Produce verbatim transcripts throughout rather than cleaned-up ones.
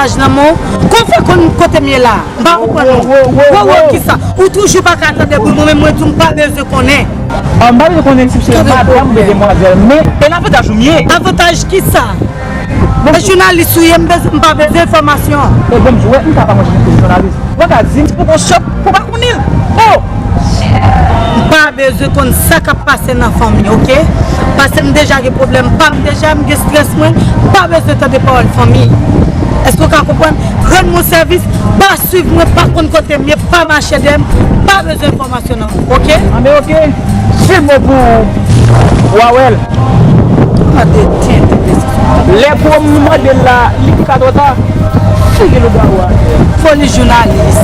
Aj nan men w. Kòman w fè konn kote m ye la? M pa konprann ou. Wo, wo, wo, wo, wo, wo. Kisa? Ou toujou pa ka tande bri mwen, menm mwen tou m pa bezwen konnen. Ah, m pa bezwen konnen si se madanm oubyen demwazèl, men e nan avantaj ou m ye. Avantaj kisa? E jounalis ou ye, m bezwen, m pa bezwen enfòmasyon. E bon, m jwe, m ka pa manje jounalis. Ou pa ka di m pou gon chòp, pou pa konnen l. Oh! M pa bezwen konn sa k ap pase nan fanmi, oke? Paske m deja gen pwoblèm pa m deja, m gen estrès mwen, m pa bezwen tande pawòl fanmi. Èske w ka konprann? Rann mwen sèvis, pa swiv mwen, pa konn kote m ye, pa mache dèyè m, pa bezwen enfòmasyon nan men w, oke? Anben oke, se bon pou ou, w a wè l. Gade tenten mesye. Lè pou m mande l la, li ka twò ta. Figi lougawou atè. Foli jounalis.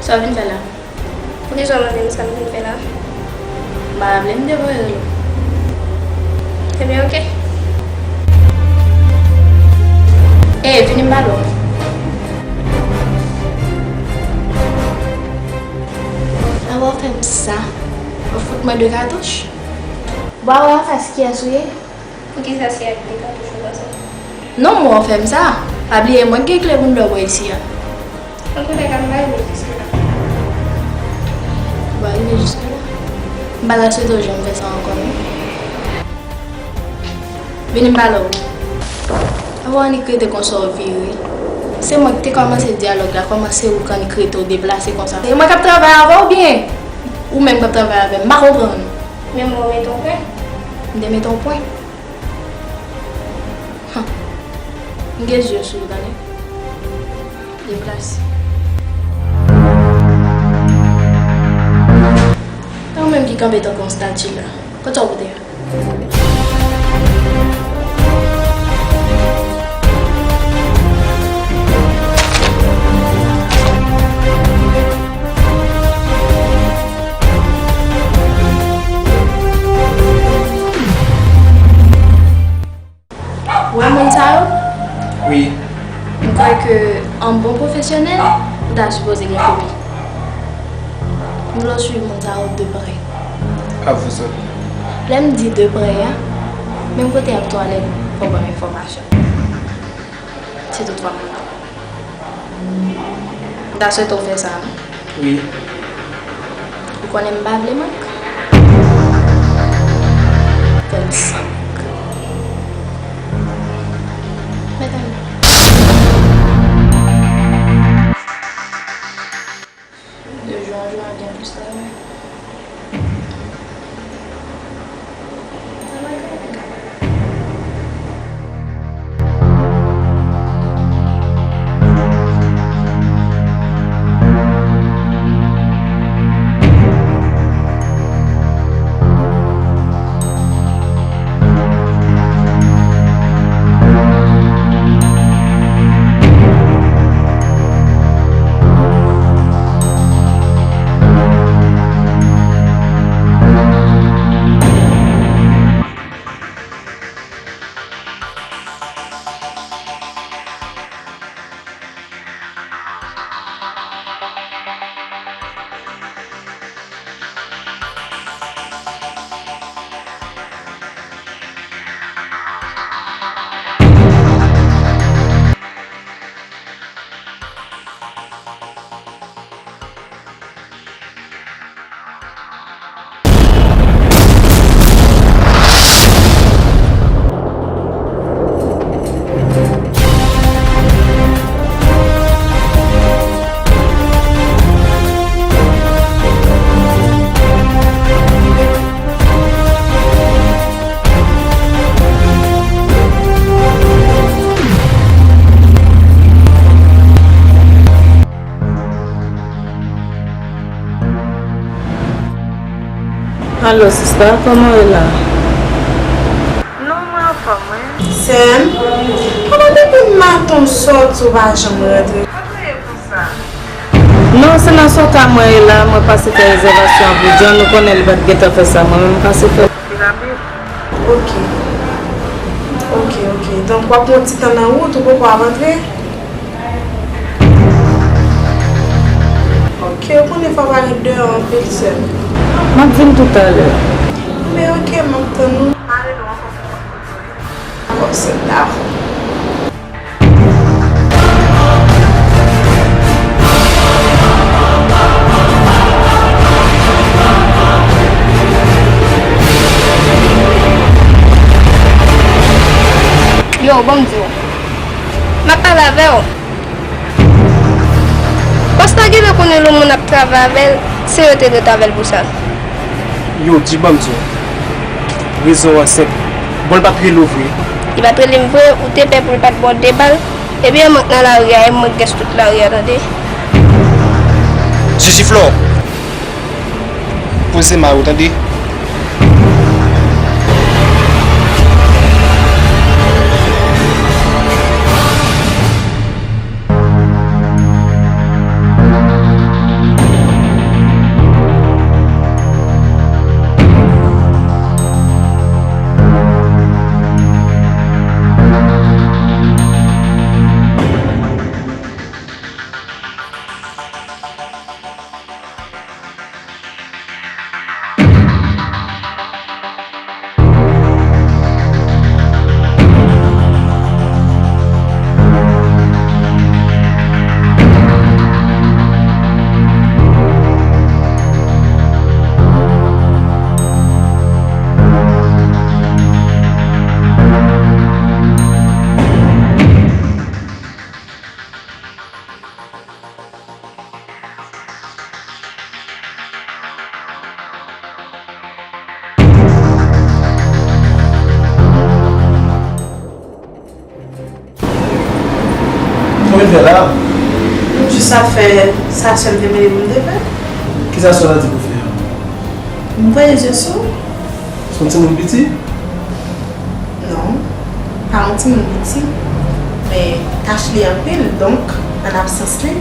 Sa w vin fè la? Poukisa w mande m sa m vin fè la? M pa vle m devore w. Ebyen, oke. Ey, vini m pale w. Avan w fè m sa, ou fout mwen de katouch. Ou pa wè anfas kiyès ou ye? Poukisa se ak de katouch ou panse? Non, mwen w fè m sa. Pa bliye, mwen k gen kle bouldòg ou isi a. Antoulèka, m pa rive jiske la. Ou pa rive jiske la? M pa ta swete w janm fè sa ankò, non. Vini m pale w. Avan annik rete konsa w vire. Se mwen ki te kòmanse dyalòg la, kòman se ou k annik rete w deplase konsa? Se mwen k ap travay avè w oubyen ou menm k ap travay avè m? M pa konprann. Men mwen mete yon pwen. M te mete yon pwen. Hum. M gen zye sou ou, tande. Deplase. Ou menm ki kanpe tankou yon stati la. Kot sa w pote a? Ou wè moun sa yo? Wi. M kwè ke an bon pwofesyonèl, ou ta sipoze gen kopi. M vle w swiv moun sa yo de prè. A vou sa. Lè m di de prè a, menm kote y ap twalèt, fò w ban m enfòmasyon. Si toutfwa m nan. M ta swete w fè sa, non? Wi. Ou konnen m pa vle mank. Fè m san mank. Mèt ale. De jou an jou, ap gen plis travay. Alo, sista, kòman w ye la? Non, mwen anfòm, wi. Sè m, kòman depi maten w sòti, w pa janm rantre? Sa w ye konsa? Non, se nan Soca mwen ye la, mwen pase fè rezèvasyon an pou John, ou konnen li pa t gentan fè sa, mwen menm m pase fè. Vin rapid. Ok. Ok, ok. Donk, w ap pran ti tan nan wout, ou poko ap antre? Ok, ou konnen fò w pa ret deyò anpil, sè m. M ap vin toutalè. Men oke, m ap tann ou. M a rele w ankò pou m konn kote w ye. Dakò, sè, dakò. Yo, ban m di w. M ap pale avè w. Bòs la genlè konnen lè yon moun ap travay avè l, se yo te dwe travay l pou sa. Yo, di ban m di w. Rezon an senp. Bon, l pa t rele w vre. Li pa t rele m vre, ou te pè pou l pa t ba w de bal. Ebyen, mwen k nan lari a, e mwen k gen sou tout lari a, tande. Jisiflò. Poze may ou, tande. Sa w vin fè la? M jis ap fè sa sè m te mande pou m te fè. Kisa sè w la di pou w fè a? M voye je sou. Se yon timoun piti? Non, pa yon timoun piti, men tach li anpil, donk, an absans li,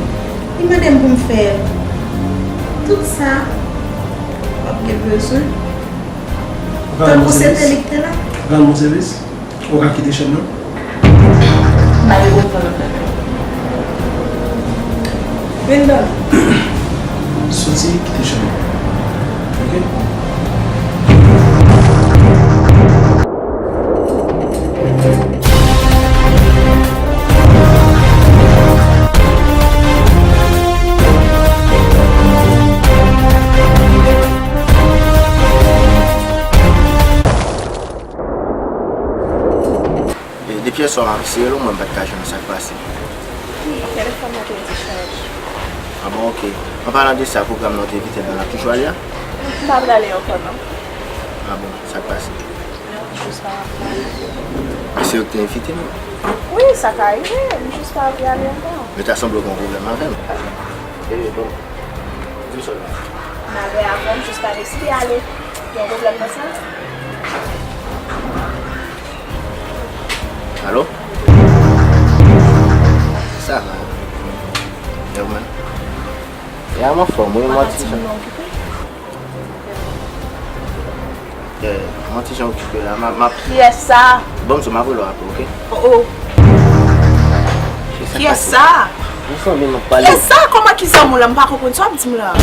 li mande m pou m fè tout sa w ap gen bezwen. Tankou se te li k te la. Ou ka rann mwen sèvis? Ou ka kite chanm nan? M pa te konprann anfen. Vin dan. Soti, kite chanm nan. Oke? E, depi yè swa m ap eseye rele w, mwen m pa t ka jwenn ou, sa k pase? Wi, telefòn mwen te dichaj. A bon, oke. An palan de sa, pwogram nan w te envite m nan, l ap toujou ale a? M pa vle ale ankò, non. A bon, sa k pase? Jis pa vle ale. Men se yo ki te envite m. Wi, sa ka rive, m jis pa vle ale ankò. Men ta sanble w gen yon pwoblèm avè m. E, bon, di m sa w la. M ale avè w, m jis pa deside ale. Gen yon pwoblèm nan sa? Alo? Sa va? E ou menm? E a m anfòm, wi, m an ti jan. E, m an ti jan okipe la, m ap, m ap. Kiyès sa? Bon, m sou, m ap rele w apre, oke? O, o. Kiyès sa? Ou sanble m ap pale. Kiyès sa? Kòman ki zanmi w la? M pa konprann sa w ap di m la.